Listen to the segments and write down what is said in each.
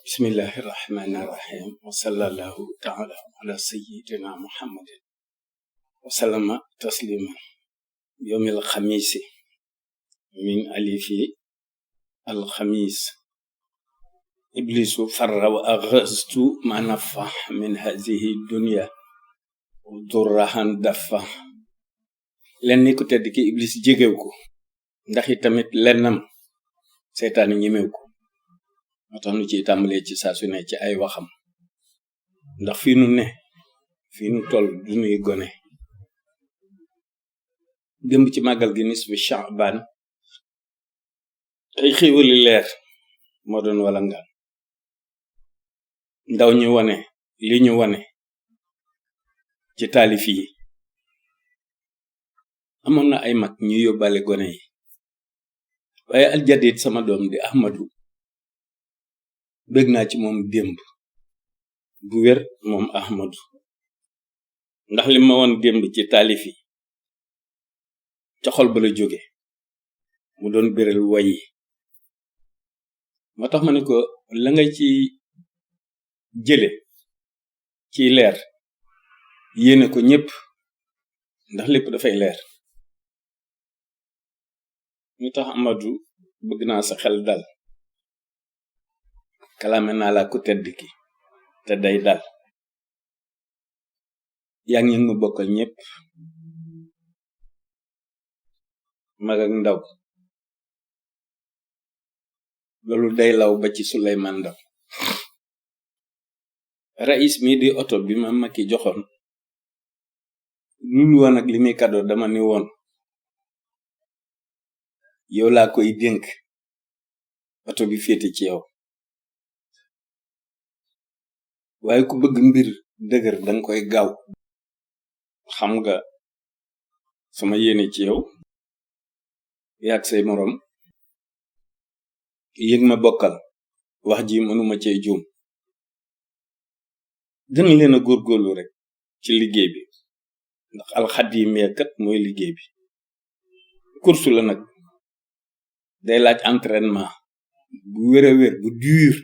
bismillahi irrahmani irrahim wa sallallahu taala ala sayidina muhammadin wa sallama taslima yowmil xamisi min alifi alxamis iblisu farra wa aghastu ma nafa min hazihi dunya durrahan dafa len ni ku tedd ki iblis jegew ko ndax i tamit lennam seytaane ñemew ko moo tax nu ci tàmbalee ci saa su ne ci ay waxam ndax fii nu ne fii nu toll du nuy gone démb ci màggal gi nisfu Sha'ban ay xéewali leer moo doon wala ngaan ndaw ñu wane li ñu wane ci taalif yi amoon na ay mag ñu yóbbaale gone yi waaye aljadid sama doom di Ahmadu bëgg naa ci moom démb bu wér moom Ahmadu ndax li ma woon démb ci taalif yi ca xol ba la jóge mu doon béral way yi moo tax ma ne ko la nga ci jële ci leer yéene ko ñépp ndax lépp dafay leer ñu tax Ahmadu bëgg naa sa xel dal kalaame naa la ku tedd ki te day dal yaa ngi ma bokkal ñépp mag ak ndaw loolu day law ba ci Suleymaan Ndaw rais mi di oto bi ma Macky joxoon lulu woon ak li muy cadeau dama ni woon yow laa koy dénk oto bi féete ci yow waaye ku bëgg mbir dëgër danga koy gaaw xam nga sama yéene ci yow yaag say moroom yëg ma bokkal wax ji mënuma cee juum gën leen a góorgóorlu rek ci liggéey bi ndax alxadim kat mooy liggéey bi course la nag day laaj entraînement bu wér a wér bu dur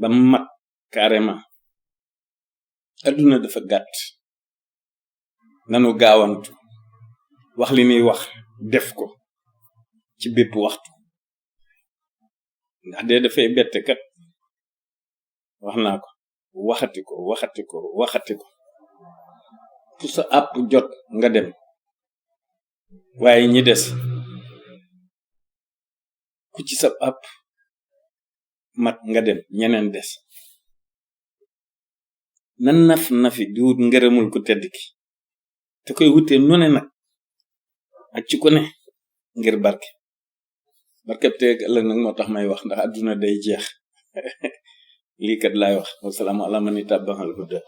ba mat carrément adduna dafa gàtt nanu gaawantu wax li ñuy wax def ko ci bépp waxtu ndax dee dafay bette kat wax naa ko waxati ko fu sa àpp jot nga dem waaye ñi des ku ci sa àpp mat nga dem ñeneen des nan nafi di wut ngërëmul ku tedd ki te koy wutee nu ne nag ak ci ko ne ngir barkeb te ëllëg nag moo tax may wax ndax àdduna day jeex lii kat laay wax wasalaamu ala man ittabaal huda